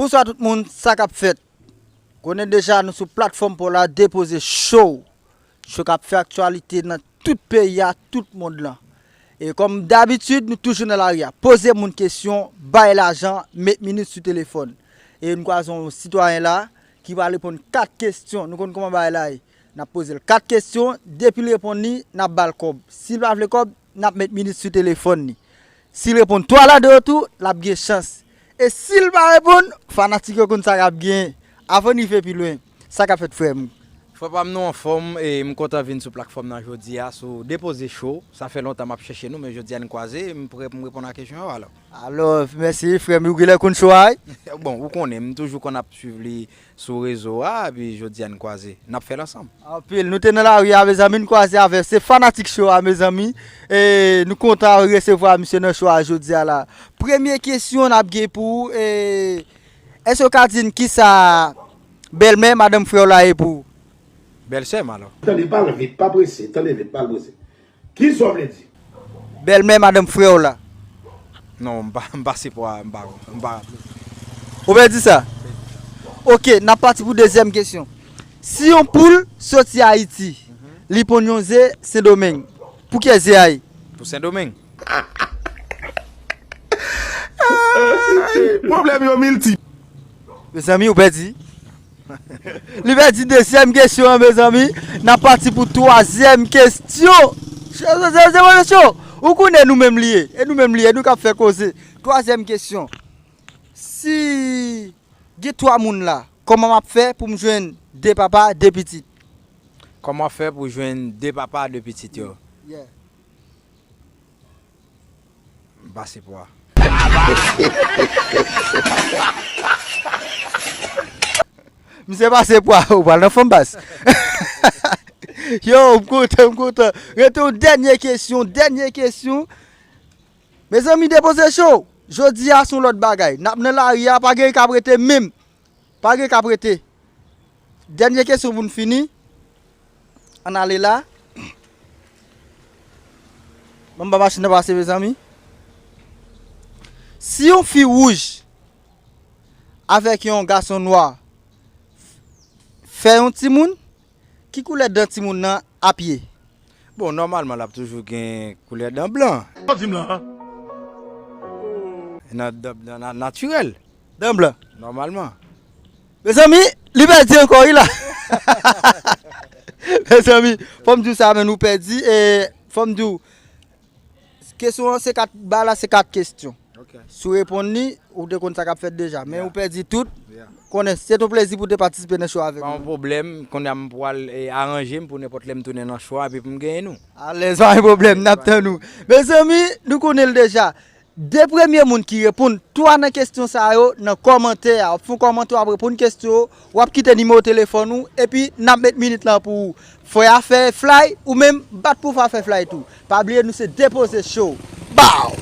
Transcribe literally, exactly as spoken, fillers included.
Bonswa tout moun, sa k ap fèt? Konnen deja nou sou platfòm pa w la, Depoze Show. Show k ap fè aktyalite nan tout peyi a, tout mond lan. E kòm dabitid, nou toujou nan lari a. Poze moun kesyon, bay lajan, met minit sou telefòn. E nou kwaze yon sitwayen la ki va reponn kat kesyon. Nou konn kòman bagay la ye. N ap poze l kat kesyon, depi l reponn li, n ap ba l kòb. Si l pa vle kòb, n ap met minit sou telefòn li. Si l reponn twa ladan yo tou, l ap gen chans. E si l pa reponn, fanatik yo konn sa k ap genyen. Avan n rive pi lwen, sa k ap fèt, frè m? Frè pa m, nou anfòm, e m kontan vin sou platfòm nan jodi a, sou Depoze Show. Sa fè lontan m ap chèche nou, men jodi a n kwaze, m prè pou m reponn a kesyon yo, alò. Alò, mèsi, frè m, ou genlè konn show a, wi? Bon, ou konnen, m toujou konn ap swiv li sou rezo a, epi jodi a n kwaze. N ap fè l ansanm. Anpil, nou te nan lari a, mezanmi, n kwaze avè, se fanatik show a, mezanmi. E nou kontan resevwa misye nan show a jodi a la. Premye kesyon n ap gen pou ou, e, èske w ka di n kisa bèlmè madanm frè w la ye pou ou? Bèlsè m, alò. Tande, pale vit, pa prese, tande vit, pale prese. Kisa w vle di? Bèlmè madanm frè w la. Non, m pa, m pa se pwa, m pa, m pa raple. Ou pèdi sa? Ok, n ap pati pou dezyèm kesyon. Si yon poul soti Ayiti, li ponn yon ze Sendomeng, pou kiyès ze a ye? Pou Sendomeng. Pwoblèm yo miltip. Mezanmi, ou pèdi. Li pèdi dezyèm kesyon an, mezanmi. N ap pati pou twazyèm kesyon. Chè, chè, chè, chè, chè, ou konnen nou menm li ye. E nou menm li ye, nou k ap fè koze. Twazyèm kesyon. Si gen twa moun la, kòman m ap fè pou m jwenn de papa, de pitit? Kòman w ap fè pou jwenn de papa, de pitit yo? Yeah. M pase pwa. Misye pase pwa, ou pral nan fanm bas. Yo, m kontan, m kontan. Rete yon dènye kesyon, dènye kesyon. Mezanmi, Depoze Show, jodi a se yon lòt bagay. N ap nan lari a, pa gen k ap rete menm. Pa gen k ap rete. Dènye kesyon pou n fini. Ann ale la. Ban m ba machin nan pase, mezanmi. Si yon fi wouj avèk yon gason nwa fè yon timoun, ki koulè dan timoun nan ap ye? Bon, nòmalman, l ap toujou gen koulè dan blan. Sa w di m la a? Nan dan, dan na-, natirèl. Dan blan. Nòmalman. Mezanmi, li pèdi ankò, wi la. Mezanmi, fò m di w sa, men nou pèdi, e fò m di w, kesyon an se kat, bagay la se kat kesyon. Ok. Si w reponn li, ou te konn sa k ap fèt deja. Men ou pèdi tout. Yeah. Konnen, se te yon plezi pou w te patisipe nan show avèk nou. Pa yon pwoblèm. Kounye a m pral, e, aranje m pou nenpòt lè m tounen nan show a, epi pou m genyen nou. Alèz, pa yon pwoblèm, n ap tann ou. Mezanmi, nou konnen l deja. De premye moun ki reponn twa nan kesyon sa yo nan kòmantè a, w ap fè yon kòmantè, w ap reponn kesyon yo, w ap kite nimewo telefòn ou, epi n ap met minit lan pou ou. Fè a fè fly, ou menm bat pou w fè a fè fly tou. Pa bliye nou se Depoze Show. Baw!